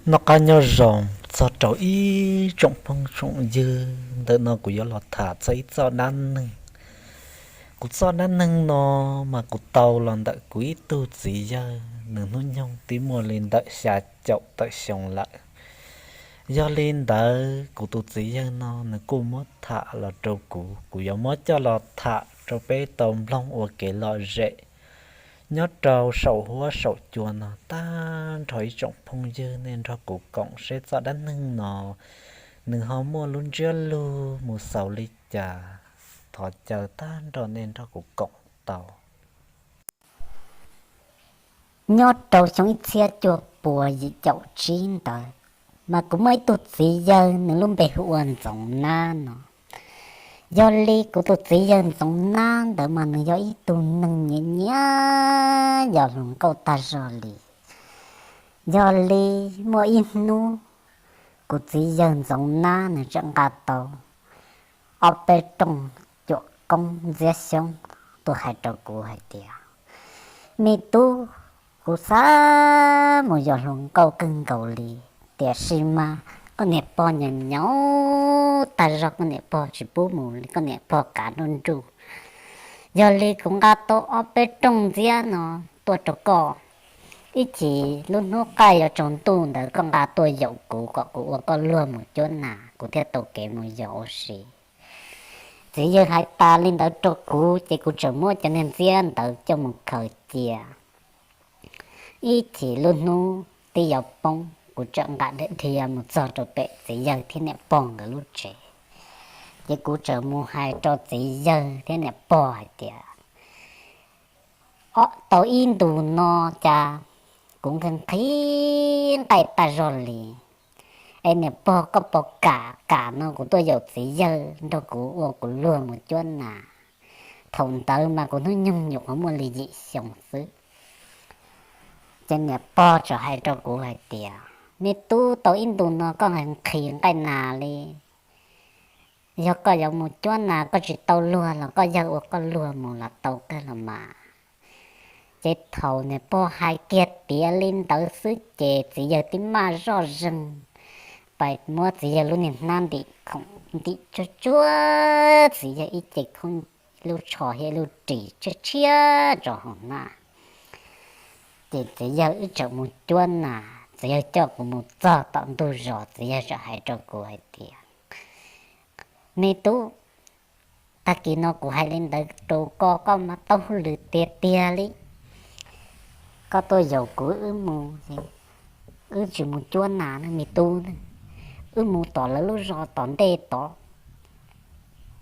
Noj qab nyob zoo txog rau ib tsoom phooj tsoom ywg, ntawm no kuv yuav los tham txog ib txoj dab neeg. Kuv txoj dab neeg no mas kuv tau los ntawm kuv ib tug txiv yawg, nws hnub nyoog twb muaj li ntawm xya caum tawm xyoo lawm. Yog li ntawd kuv tus txiv yawg no nws kuj muab tham los rau kuv, kuv yuav muab coj los tham rau peb tau mloog ua kev lom zem. Nyob rau saum huab saum cua no tag nrho ib tsoom phooj ywg nej nrog kuv koom seb txoj dab neeg no nws ho muaj lub ntsiab lus mus xaus li cas. Thov caw tag nrho nej nrog kuv koom tau. Nyob rau xyoo ib txhiab cuaj puas yim caum tsib ntawd, mas kuv muaj ib tug txiv yawg nws lub npe hu ua Ntxoov Nab no. Yog li kuv tus txiv yawg Ntxoov Nab ntawd mas nws yog ib tug neeg nyiam nyiam yos hluas nkauj tag zog li. Yog li muaj ib hnub kuv txiv yawg Ntxoov Nab nws txawm nqa tau ob peb rooj cuam koob ntxiab xyoob tuaj hais rau kuv hais tias, me tub, kuv xav mus yos hluas nkauj kawg nkaus li, tiam sis mas koj niam pog nyaum nyaum tag zog, koj niam pog tsis pub mus li, koj niam pog kav nruj nruj. Yog li kuv nqa tau ob peb rooj ntxiab no tuaj rau koj, ib chim lub hnub qaij yuav tsaus ntuj ntawd koj nqa tuaj yaum kuv kom kuv ua koj luag mus cuab nas, kuv thiaj tau kev mus yos ua si. Txiv yawg hais tas li ntawd rau kuv ces kuv txawm muab cov niag ntxiab ntawd coj mus khaws cia. Ib chim lub hnub twb yuav poob, kuv txawm nqa dhia mus txog rau pem txiv yawg thiab niam pog nkawd lub tsev. Ces kuv txawm mus hais rau txiv yawg thiab niam pog hais tias, ob, tau ib ntus no cas kuv nqhis nqhis nqaij tag zog li. Es niam pog, koj puas kam, kam no kuv tuaj yaum txiv yawg nrog kuv ua kuv luag mus cuab nas? Thaum ntawd mas kuv hnub nyoog nyuam qhuav muaj li yim xyoo xwb. Ces niam pog txawm hais rau kuv hais tias, me tub, tau ib ntus no koj nqhis nqhis nqaij nas li, yog koj yuav mus cuab nas koj tsis tau luag los koj yawg ua koj luag mus los tau kawg los mas. Ces thaum niam pog hais kiag tiav li ntawd xwb ces txiv yawg tib maj zoj zeeg pais muab txiv yawg lub niag hnab ntim khoom ntim tsuag tsuag txiv yawg ib ce khaub, lub tsho thiab lub ris tshiab tshiab rau hauv hnab. Ces txiv yawg wb txawm mus cuab nas, txiv yawg coj kuv mus txog tom ntug zos, txiv yawg txawm hais rau kuv hais tias, me tub, tag kis no kuv hais li ntawd rau koj, koj mas tau hauj lwm tiag tiag li. Koj tuaj yaum kuv wb mus, wb tsis mus cuab nas ne me tub, wb mus tom lawv lub zos tom ntej tod.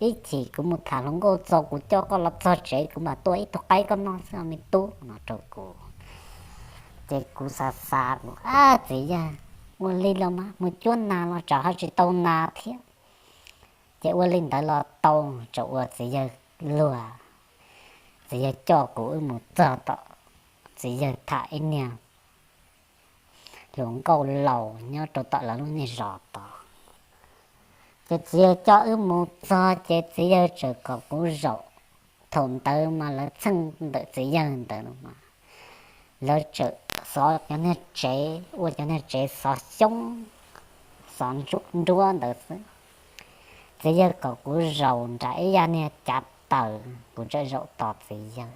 Ib chim kuv mus tham hluas nkauj txog kuv coj koj los txog tsev kuv mam tua ib tug qaib koj noj xwb me tub no rau kuv. Ces kuv xav xav kuv, ab, txiv yawg, ua li los mas mus cuab nas los tsam ho tsis tau nas thiab. Ces ua li ntawd los tau, txawm ua txiv yawg luag, txiv yawg coj kuv wb mus txog tom txiv yawg tham ib niag hluas nkauj laus nyob rau tom lawv lub niag zos tod. Ces txiv yawg coj wb mus txog ces txiv yawg txawm kom kuv zaum. Thaum ntawd mas lawv txheej ntawm txiv yawg ntawd mas lawv txawm xov cov niag tsev, ua cov niag tsev xov xyoob, xov nruab ntawd xwb. Txiv yawg kom kuv zaum nram ib yam niag cav taws, kuv txawm zaum tos txiv yawg.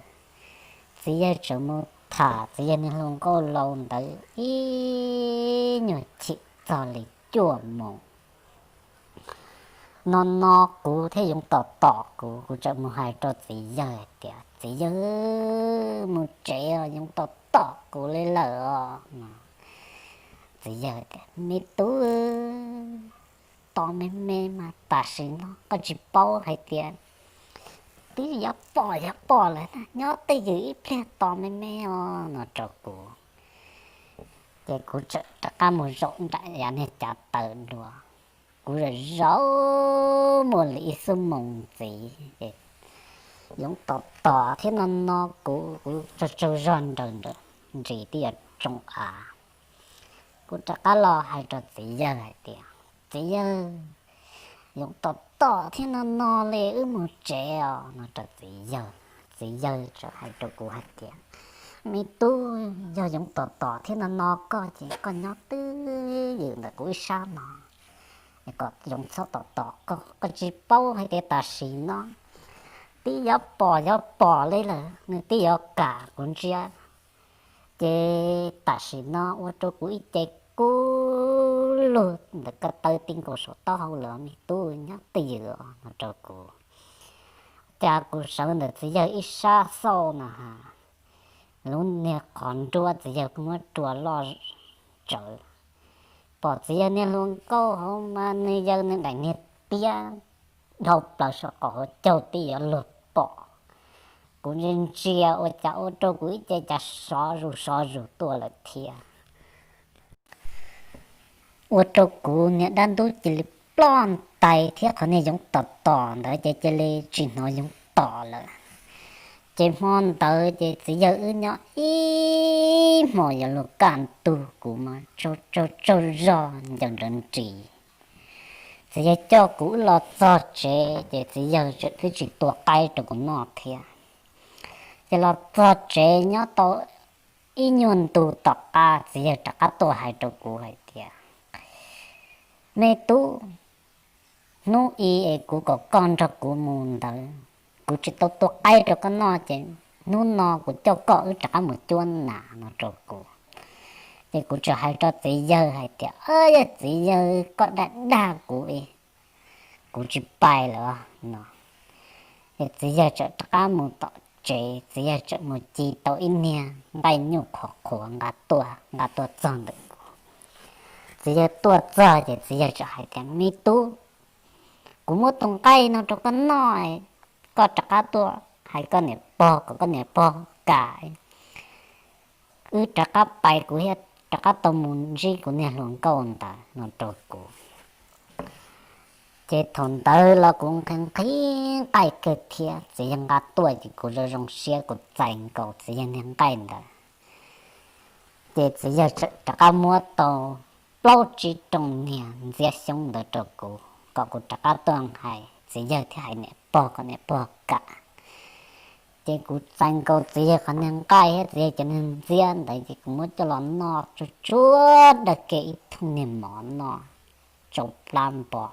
Txiv yawg txawm mus tham txiv yawg niag hluas nkauj laus ntawd ib nyuag chim txog li cuaj moos. No no kuv thiab yoov tom tom kuv, kuv txawm mus hais rau txiv yawg tias, txiv yawg, mus tsev os, yoov tom tom kuv li lawm os. Txiv yawg tias, me tub, tos me me mas tam sim no koj tsis paub hais tias twb yuav pom yuav pom lawm, nyob twj ywm ib pliag tos me me os no rau kuv. Ces kuv txawm rov qab mus zaum nram yav niag cav taws dua. Kuv zaum zaum muaj li ib xuab moos ntxiv ces yoov tom tom thiab no no kuv, kuv tsaug tsaug zog nraws nraws ntsis twb yuav tsoo av. Kuv rov qab los hais rau txiv yawg hais tias, txiv yawg, yoov tom tom thiab no no li, wb mus tsev os no rau txiv yawg. Txiv yawg txawm hais rau kuv hais tias, me tub, yog yoov tom tom thiab no no koj ces koj nyob twj twj ywm ntawm kuv ib sab no, kom yoov txhob tom tom koj. Koj tsis paub hais tias tam sim no twb yuav pom yuav pom li lawm, nws twb yuav kam kuv ntsia. Ces tam sim no ua rau kuv ib ce kub lug ntawm ko taw ti nkaus saum taub hau lawm me tub, nyob twj ywm no rau kuv. Cas kuv sawv ntawm txiv yawg ib sab xauj no ha, lub niag qhov nruab txiv yawg muab rua loj tsawv, pom txiv yawg niag hluas nkauj hauv mas nws yawg nws daim niag tiab dhau plaws saum qaum hauv caug twb yuav luag pom. Kuv ntsia ntsia ua cas ua rau kuv ib ce cas sov zus sov zus tuaj lawm thiab. Ua rau kuv niag dab ntub cia li ploj ntais thiab qhov niag yoov tom tom ntawd ces cia li tsis hnov yoov tom lawm. Ces hmo ntawd ces txiv yawg wb nyob ib hmos yuav luag kaj ntug, kuv mas tsaug tsaug tsaug zog ncaws nrawv nris. Txiv yawg coj kuv wb los txog tsev ces txiv yawg tseem twb tsis tua qaib rau kuv noj thiab. Ces los txog tsev nyob tau ib nyuag ntu tom qab txiv yawg rov qab tuaj hais rau kuv hais tias, me tub, hnub i es kuv kom koj nrog kuv mus ntawd, kuv tsis tau tua qaib rau koj noj ces hnub no kuv coj koj wb rov qab mus cuab nas no rau kuv. Ces kuv txawm hais rau txiv yawg hais tias, yog txiv yawg koj dag dag kuv, kuv tsis pais lawm no. Ces txiv yawg txawm rov qab mus tom tsev, txiv yawg txawm mus ci tau ib niag nqaij nyuj qhuav qhuav nqa tuaj, nqa tuaj txog ntawm kuv. Txiv yawg tuaj txog ces txiv yawg txawm hais tias, me tub, kuv muab tus nqaij no rau koj noj, koj rov qab tuaj hais koj niam pog kom koj niam pog kam, wb rov qab pais kuv thiaj rov qab tau mus ntsib kuv niag hluas nkauj ntawd no rau kuv. Ces thaum ntawd los kuv nqhis nqhis nqaij kawg thiab, txiv yawg nqa tuaj ces kuv zoo zoo siab kuv txais nkaus txiv yawg niag nqaij ntawd. Ces txiv yawg txawm rov qab muab tau plaub tsib rooj niag ntxiab xyoob ntawd rau kuv kom kuv rov qab tuaj hais txiv yawg thiab hais niam pog kom niam pog kam. Ces kuv txais nkaus txiv yawg qhov niag nqaij thiab txiv yawg cov niag ntxiab ntawd ces kuv muab coj los noj tsuag tsuag dawb ke ib thooj niag mov noj tsau plab npo.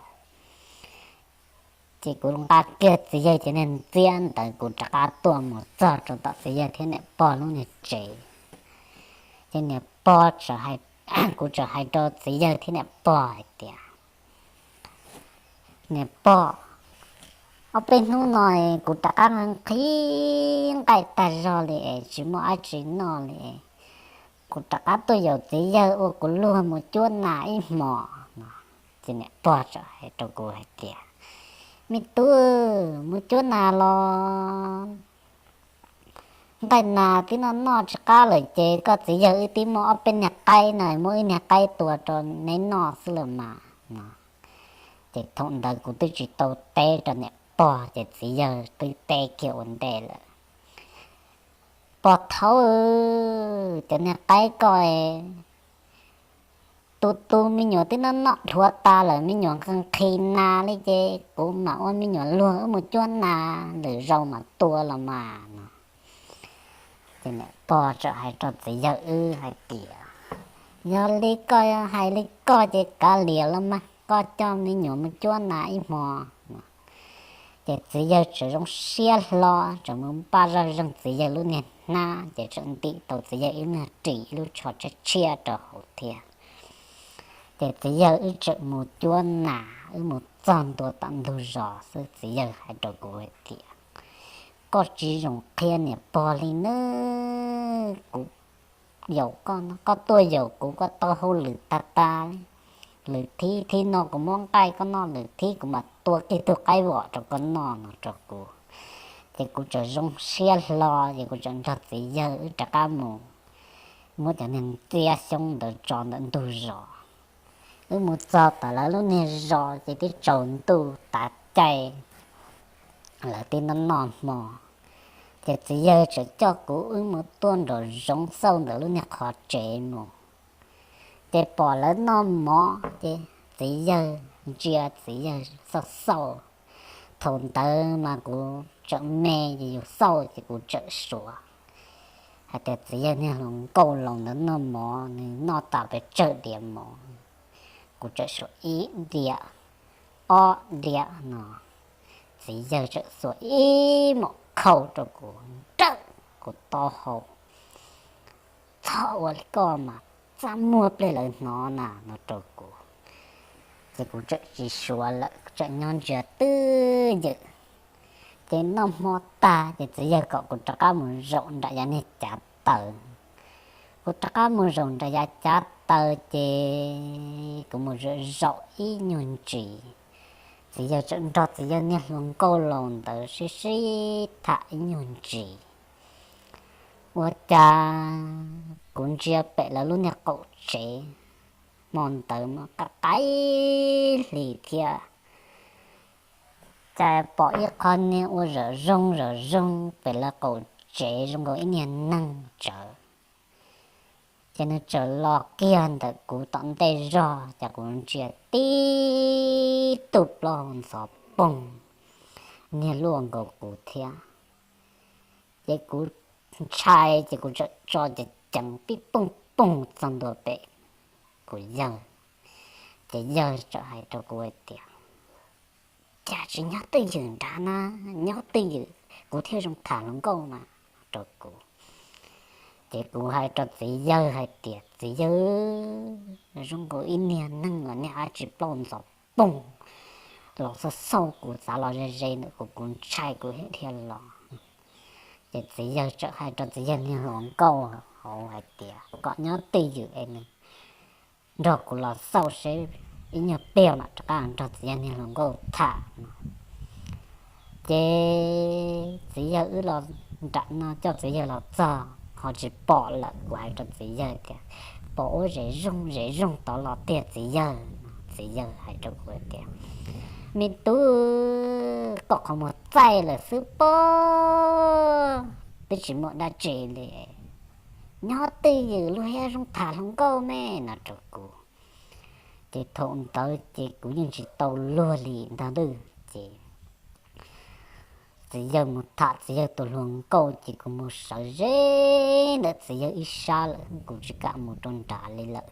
Ces kuv nqa kiag txiv yawg cov niag ntxiab ntawd kuv rov qab tuaj mus txog rau tom txiv yawg thiab niam pog lub niag tsev. Ces niam pog, kuv txawm hais rau txiv yawg thiab niam pog hais tias, niam pog, ob peb hnub no kuv rov qab nqhis nqaij tag zog li es tsis muaj dab tsi noj li, kuv rov qab tuaj yaum txiv yawg ua kuv luag mus cuab nas ib hmos no. Ces niam pog txawm hais rau kuv hais tias, me tub, mus cuab nas los nqaij nas twb noj noj tsis qab lawm ces koj txiv yawg wb twb muaj ob peb niag qaib na, muab wb niag qaib tua rau neb noj xwb lawm mas no. Ces thaum ntawd kuv twb tsis tau teb rau niam pog ces txiv yawg twb teb kiag ua ntej lawm. Pog thaub, cov niag qaib koj tu tu me nyuam twb noj noj dhuav tas lawm, me nyuam nqhis nas li ces kuv mam ua me nyuam luag wb mus cuab nas lwm zaus mam tua los mas no. Ces niam pog txawm hais rau txiv yawg wb hais tias, yog li koj hais li koj ces kav liam los mas, koj coj me nyuam mus cuab nas ib hmo no. Ces txiv yawg txawm zoo siab hlo, txawm mus npaj zoj zeeg txiv yawg lub niag hnab ces txawm ntim tau txiv yawg ib niag ris ib lub tsho tshiab tshiab rau hauv thiab. Ces txiv yawg wb txawm mus cuab nas, wb mus txog ntua tom ntug zos xwb txiv yawg hais rau kuv hais tias, koj tsis zoo qhia niam pog li nawb, kuv yaum koj no, koj tuaj yaum kuv koj tau hauj lwm tag tag li. Lwm thib, thib no kuv muab nqaij koj noj, lwm thib kuv mam tua kiag tug qaib vom rau koj noj no rau kuv. Ces kuv txawm zoo siab hlo ces kuv txawm nrog txiv yawg wb rov qab mus muab cov niag ntxiab xyoob ntawd tso ntawm ntug zos. Wb mus txog tom lawv lub niag zos ces twb tsaus ntuj tav caij, lawv twb noj noj hmo. Ces txiv yawg txawm coj kuv wb mus tuaj nraum zoov xauj ntawm lub niag qhov tsev mus. Ces pom lawv noj mov ces txiv yawg ntsia txiv yawg xauj xauj. Thaum ntawd mas kuv tseem me ces yus xauj ces kuv tseem suav hais tias txiv yawg niag hluas nkauj laus ntawd noj mov, nws noj tas pes tsawg diav mov. Kuv txawm xuas ib diav, ob diav no, txiv yawg txawm xuas ib muam khau rau kuv nrawm kuv taub hau. Txhob ua li koj mas, txaj muag pliag lawv hnov na no rau kuv. Ces kuv txawm tsis suav lawm, kuv txawm nyob ntsia twj ywm. Ces noj hmo tag ces txiv yawg kom kuv rov qab mus zaum nram yav niag cav taws. Kuv rov qab mus zaum nram yav cav taws ces kuv mus zaum zaum ib nyuag ntsis, txiv yawg txawm nrog txiv yawg niag hluas nkauj laus ntawd sib sib tham ib nyuag ntsis. Ua cas kuv ntsia pem lawv lub niag qaum tsev, hmo ntawd mas qaim qaim hli thiab, cas pom ib qho niag ua zom zoo zom zoo pem lawv qaum tsev zoo nkaus ib niag neeg tsawv. Ces nws txawm los kiag ntawm kuv tom ntej zog, ces kuv ntsia tib tug plaub hau ntxhov poog, niag luaj nkaus kuv thiab. Ces kuv ntshai ces kuv txawm tso ceev ceev pib poog poog txog ntua pem kuv yawg. Ces yawg txawm hais rau kuv hais tias, cas tsis nyob twj ywm nrad na, nyob twj ywm kuv thiaj zoo tham hluas nkauj mas, rau kuv. Ces kuv hais rau txiv yawg hais tias, txiv yawg, zoo nkaus ib niag neeg los niag dab tsi plaub ntxhov poog los xauj xauj kuv, txav los ze ze ntawm kuv, kuv ntshai kuv thiaj dhia los. Ces txiv yawg txawm hais rau txiv yawg niag hluas nkauj hauv hais tias kom nyob twj ywm es nws nrog kuv los xauj seb ib nyuag pliag mam rov qab nrog txiv yawg niag hluas nkauj tham no. Ces txiv yawg wb los nram no coj txiv yawg los txog ho tsis pom lawm, kuv hais rau txiv yawg tias, pom ua zem zoog zem zoog tod los tiag txiv yawg. Txiv yawg hais rau kuv tias, me tub, koj qhov muag txaij lawm xwb pob, twb tsis muaj dab tsi li, nyob twj ywm luag thiaj zoo tham hluas nkauj me, no rau kuv. Ces thaum ntawd ces kuv yeej tsis tau luag li ntag lauj. Ces txiv yawg mus tham txiv yawg tus hluas nkauj ces kuv mus sawv ze ntawm txiv yawg ib sab lawm, kuv tsis kam mus rau nrad li lawm.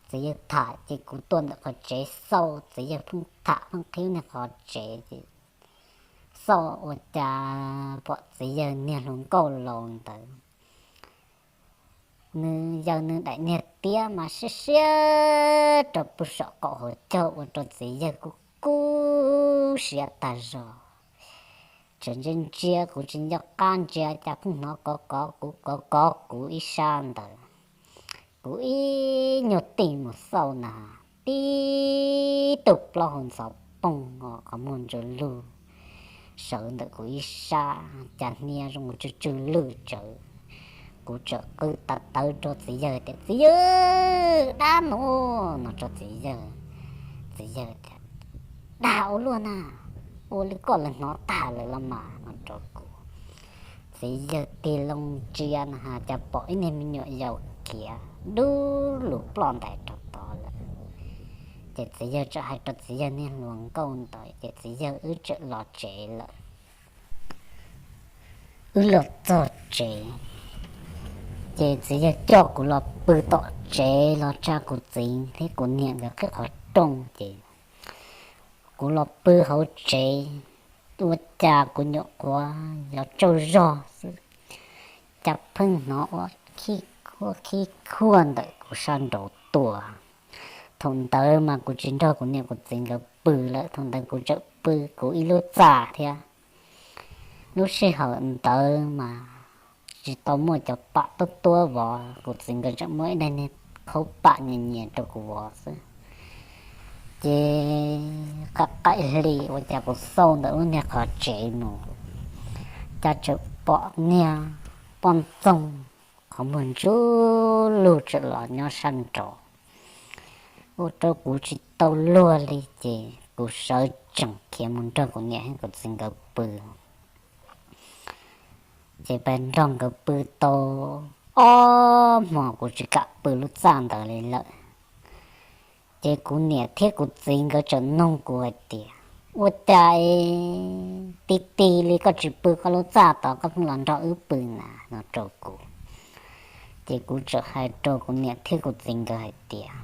Txiv yawg tham ces kuv tuaj ntawm qhov tsev xauj, txiv yawg pheej tham pheej qhib niag qhov tsev ces xauj ua cas pom txiv yawg niag hluas nkauj laus ntawd, nws yawg nws daim niag tiab mas siab siab rau puag saum qaum hauv caug ua rau txiv yawg kub kub siab tag zog. Tseem ntsia ntsia kuv tsis nco qab ntsia cas pheej hnov kov kov kuv kov kov kuv ib sab ntawd. Kuv ib nyuag tig mus xauj na, tib tug plaub hau ntxhov poog os, qhov muag ntsuj lug sawv ntawm kuv ib sab, cas hnia zoo tsw tsw lwj tsawv. Kuv txawm qw tawv tawv rau txiv yawg tias, txiv yawg, dab nuav no rau txiv yawg. Txiv yawg tias, dag ua luaj na, ua li koj lawv hnov tag lawm los mas no rau kuv. Txiv yawg tig loo ntsia na has cas pom ib niag me nyuam yaus khiav dub lug ploj ntais rau tod lawm. Ces txiv yawg txawm hais rau txiv yawg niag hluas nkauj ntawd ces txiv yawg wb txawm los tsev lawm. Wb los txog tsev ces txiv yawg coj kuv los pw tom tsev los tsa kuv txiv thiab kuv niam nkawd qhib qhov rooj ces kuv los pw hauv tsev, ua cas kuv nyuam qhuav yuav tsaug zog xwb, cas pheej hnov ua khib khuaj khib khuaj ntawm kuv sab nraud tuaj. Thaum ntawd mas kuv tsis nrog kuv niam kuv txiv nkawd pw lawm, thaum ntawd kuv tseem pw kuv ib lub txaj thiab. Lub sij hawm ntawd mas tsis tau muaj cov pam tuab tuab vov, kuv txiv nkawd tseem muab ib daig niag khaub pam nyias nyias rau kuv vov xwb. Ces qaim qaim hli ua cas kuv xauj ntawm lub niag qhov tsev mus, cas tseem pom niag poj ntxoog qhov muag ntsuj lug tseem los nyob sab nraud, ua rau kuv tsis tau luag li ces kuv sawv tsees khiav mus nrog kuv niam thiab kuv txiv nkawd pw. Ces peb nrog nkawd pw tau ob hmos kuv tsis kam pw lub txaj ntawd li lawm. Ces kuv niam thiab kuv txiv nkawd txawm nug kuv hais tias, ua cas tig tig li koj tsis pw koj lub txaj tod koj pheej los nrog wb pw na no rau kuv. Ces kuv txawm hais rau kuv niam thiab kuv txiv nkawd hais tias,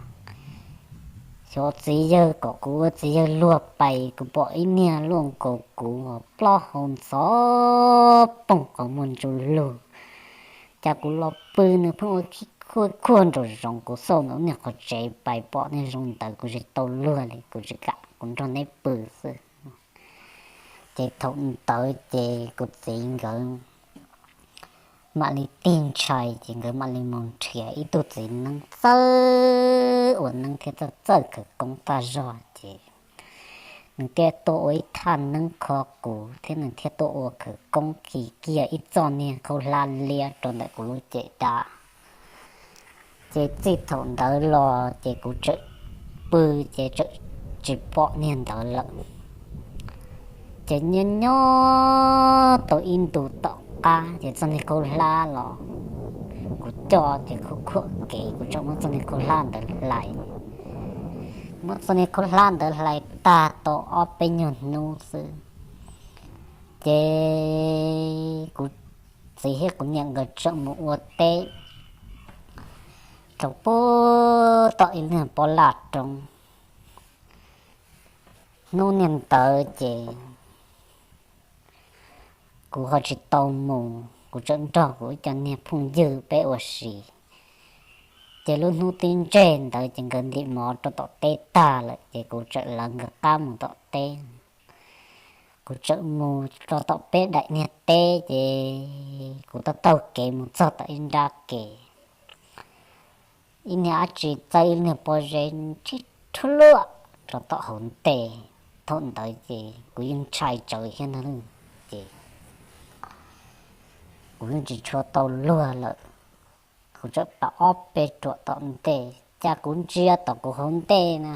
Xyov txiv yawg kom kuv ua txiv yawg luag pais, kuv pom ib niag luaj nkaus kuv, plaub hau ntxhov poog, qhov muag ntsuj lug, cas kuv los pw nws pheej ua khib khuaj khuaj nraum zoov. Kuv xauj ntawm lub niag qhov tsev pais pom niag zoo ntawd kuv tsis tau luag li, kuv tsis kam, kuv nrog neb pw xwb. Ces thaum ntawd ces kuv txiv nkawd mam li tig ntshai, ces nkawd mam li mus nrhiav ib tug txiv neeb txawj ua neeb thiab txawj txawj khawv koob tag zog, ces nws thiaj tuaj ua ib thaj neeb kho kuv thiab nws thiaj tuaj ua khawv koob khi kiag ib txoj niag khaub hlab liab rau ntawm kuv lub caj dab. Ces txij thaum ntawd los ces kuv tseem pw, ces tseem tsis pom niag ntawd lawm. Ces nyob nyob tau ib ntu tom qab ces txoj niag khaub hlab los, kuv coj ces khuam khuam kev, kuv tseem muab txoj niag khaub hlab ntawd hlais. Muab txoj niag khaub hlab ntawd hlais tag tau ob peb nyuag hnub xwb, ces kuv txiv thiab kuv niam nkawd tseem mus ua teb rau pem tom ib lub pob laj roob. Hnub niag ntawd ces kuv ho tsis tau mus, kuv tseem nrog kuv ib co niag phooj ywg peb ua si. Ces lub hnub tib ntseg ntawd ces nkawd ntim mov rau tom teb tag lawm ces kuv tseem lawv nkawd qab mus tom teb. Kuv tseem mus rau tom peb daim niag teb, ces kuv taug taug kev mus txog tom ib nrab kev, ib niag dab tsi txawb ib niag pob zeb ntsib rhuaj rau tom hauv ntej. Thaum ntawd ces kuv yeej ntshai tsawv thiab na, ces kuv yeej tsis tshua tau luag lawm. Kuv tseem pam ob peb ruam tom ntej, cas kuv ntsia tom kuv hauv ntej na,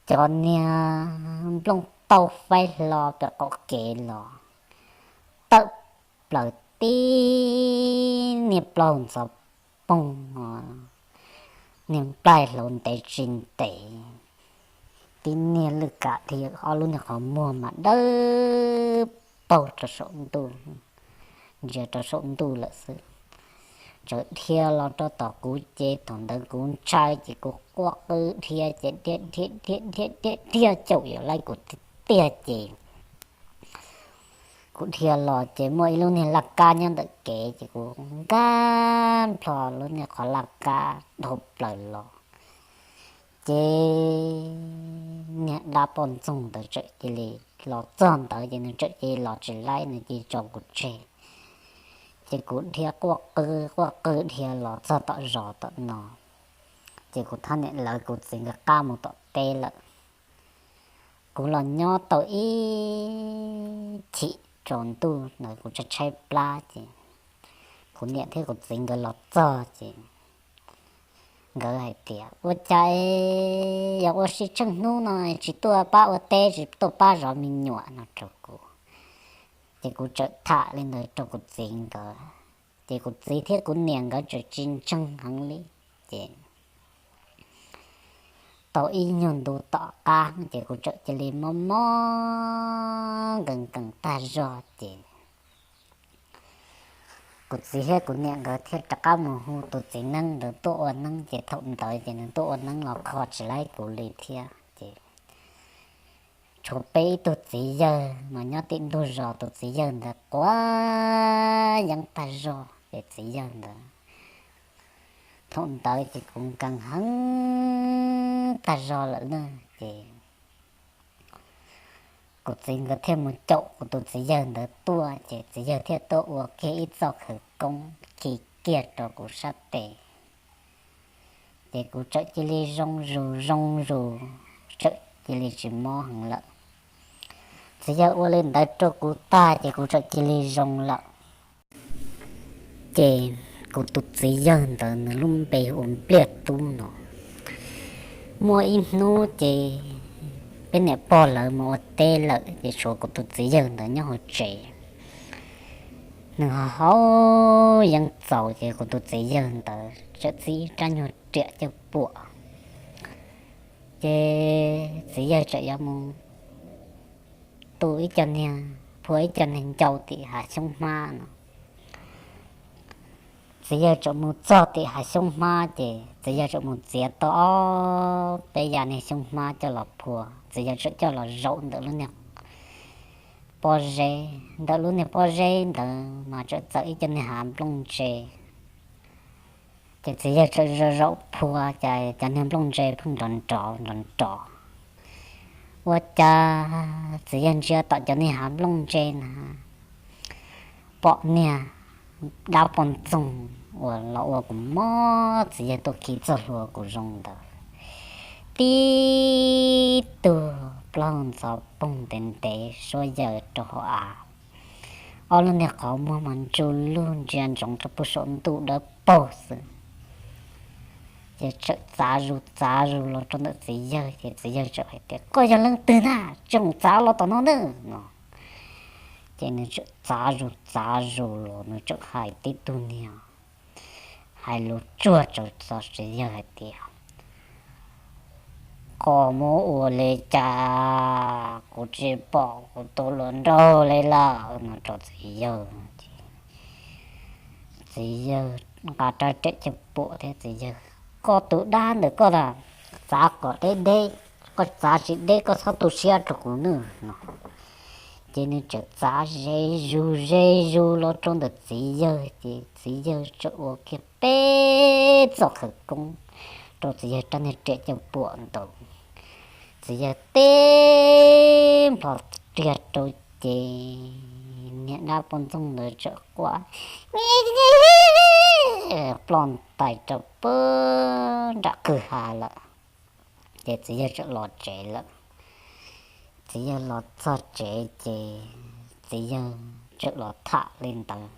cov niag nplooj tauj faib hlo pem qaum kev los, tawm plaws tib niag plaub ntxhov poog, niag nplaig hlau ntev tsis ntev, tib niag lwj kam dhia, ob lub niag qhov muag mas dawb paug rau saum ntuj, ntsia rau saum ntuj lawm xwb. Txawm dhia los rau tom kuv ces thaum ntawd kuv ntshai ces kuv quaj qw dhia ces dhia dhia dhia dhia dhia caum yuav laij kuv tiag tiag ces kuv dhia los ces muaj ib lub niag laj kab nyob ntawm kev ces kuv nkag nplho lub niag qhov laj kab dhau plaws los. Ces niag dab poj ntxoog ntawd txawm cia li los txog ntawd ces nws txawm cia li los tsis laib, nws cia li tso kuv tseg. Ces kuv dhia quaj qw quaj qw dhia los txog tom zos tom no, ces kuv thiaj niam lawv kuv txiv nkawd qab mus tom teb lawm. Kuv los nyob tau ib chim tsaus ntuj ntawd kuv tshaib tshaib plab ces kuv niam thiab kuv txiv nkawd los txog ces nkawd hais tias, Ua cas yog ua si tsheej hnub no tsis tuaj pab ua teb, tsis tuaj pab zov me nyuam? No rau kuv. Ces kuv txawm tham li ntawd rau kuv txiv nkawd, ces kuv txiv thiab kuv niam nkawd txawm tsis ntseeg heev li. Ces tau ib nyuag ntu tom qab ces kuv txawm cia li mob mob nkees nkees tag zog ces kuv txiv thiab kuv niam nkawd thiaj rov qab mus hu tus txiv neeb ntawd tuaj ua neeb, ces thaum ntawd ces nws tuaj ua neeb los kho tsis laib kuv li thiab ces tshuav peb ib tug txiv yawg mas nyob tim ntug zos, tus txiv yawg ntawd quav yeeb tag zog ces txiv yawg ntawd, thaum ntawd ces kuv nkees heev tag zog lawm na, ces kuv txiv nkawd thiaj mus caum kuv tus txiv yawg ntawd tuaj, ces txiv yawg thiaj tuaj ua kiag ib txoj khawv koob khi kiag rau kuv sab tes. Ces kuv txawm cia li zoo zus zoo zus, txawm cia li tsis mob heev lawm. Txiv yawg ua li ntawd rau kuv tag ces kuv txawm cia li zoo lawm. Ces kuv tus txiv yawg ntawd nws lub npe hu ua Npliaj Tub no. Muaj ib hnub ces peb niam pog lawv mus ua teb lawm ces tshuav kuv tus txiv yawg ntawd nyob hauv tsev. Nws ho haus yeeb txaus ces kuv tus txiv yawg ntawd txawm txib rab nyuag riam caj puam, ces txiv yawg txawm yuav mus tu ib co niag, phua ib co niag ncau tim hav xyoob hmab no. Txiv yawg txawm mus txog tim hav xyoob hmab ces txiv yawg txawm mus txiav tau ob peb yam niag xyoob hmab coj los phua, txiv yawg txawm coj los zaum ntawm lub niag pob zeb, ntawm lub niag pob zeb ntawd mas txawm txawm ib co niag hav nplooj ntse. Ces txiv yawg txawm zaum zaum phua, ces cov niag nplooj ntse pheej nrov nrov nrov nrov. Ua cas txiv yawg ntsia tom cov niag hav nplooj ntse na, pom niag dab poj ntxoog uas los ua kuv mob, txiv yawg tuaj khi txoj hlua kuv zoo ntawd, tib tug plaub hau ntxhov poog ntev ntev suab yaws rau hauv av, ob lub niag qhov muag mas ntsu lug ntsia ntsoov rau puag saum ntuj dawb paug xwb. Ces txawm txav zus txav zus los rau ntawm txiv yawg, ces txiv yawg txawm hais tias, Koj yog leej twg na, tseem txav los tom no na? No ces nws txawm txav zus txav zus los nws txawm hais tib tug niag hais lus tsuag tsaus txog txiv yawg hais tias, Koj muab ua li cas kuv tsis pom kuv tus hluas nraug li lawm? No rau txiv yawg. Txiv yawg nqa rab riam coj puam thiab txiv yawg, Koj tus dab ntawm koj na, txav kom deb deb, koj txav tsis deb koj txhob tu siab rau kuv nawb, no. Ces nws txawm txav ze zus ze zus los rau ntawm txiv yawg, ces txiv yawg txawm ua kiag peb txoj khawv koob rau txiv yawg rab niag riam coj puam ntawd. Txiv yawg teb nplho riag rau, ces niag dab poj ntxoog ntawd txawm quaj ploj ntais rau puag nram kwj ha lawm. Ces txiv yawg txawm los tsev lawm. Txiv yawg los txog tsev ces txiv yawg txawm los tham li ntawd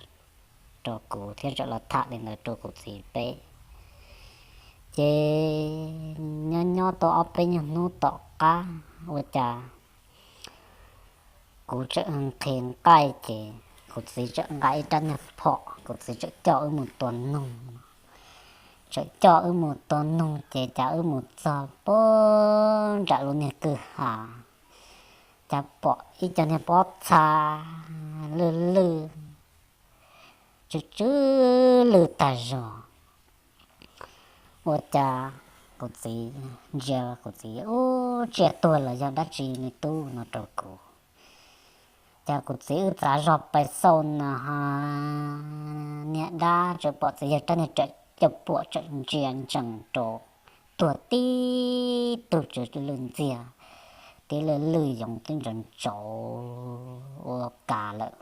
rau kuv thiab txawm los tham li ntawd rau kuv txiv peb. Ces nyob nyob tau ob peb nyuag hnub tom qab ua cas kuv txawm nqhis nqaij ces kuv txiv txawm nqa ib rab niag phom, kuv txiv txawm coj wb mus tua noog. Txawm coj wb mus tua noog ces cas wb mus txog puag nram lub niag kwj ha, cas pom ib co niag pob txha lwj lwj, tsw tsw lwj tag zog. Ua cas kuv txiv ntsia kuv txiv, Ub, tsiaj tuag los yog dab tsi me tub? No rau kuv. Ces kuv txiv wb txav zog pais xauj no, niag dab txawm pom txiv yawg rab niag riam coj puam txawm ntsia ntsees rau, tuag tib tug tsw lwj ntxiag, tib lwj lwj yoov tib ntsaus ntsaus ua kas lawm.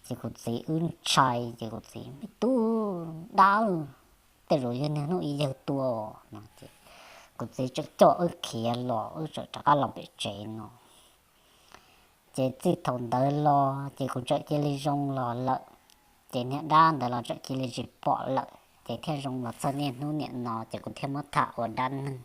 Ces kuv txiv wb ntshai ces kuv txiv, Me tub dab, tej zaum yog niag hnub ib yawg tua, no ces kuv txiv txawm coj wb khiav los, wb txawm rov qab los pem tsev no. Ces txij thaum ntawd los ces kuv txawm cia li zoo los lawm. Ces niag dab ntawd los txawm cia li tsis pom lawm, ces thiaj zoo los txog niaj hnub niam no ces kuv thiaj muab tham ua dab neeg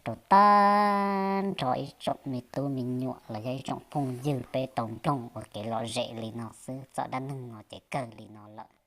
rau tag nrho ib tsoom me tub me nyuam los yog ib tsoom phooj ywg peb tau mloog ua kev lom zem li no xwb. Txoj dab neeg no ces kawg li no lawm.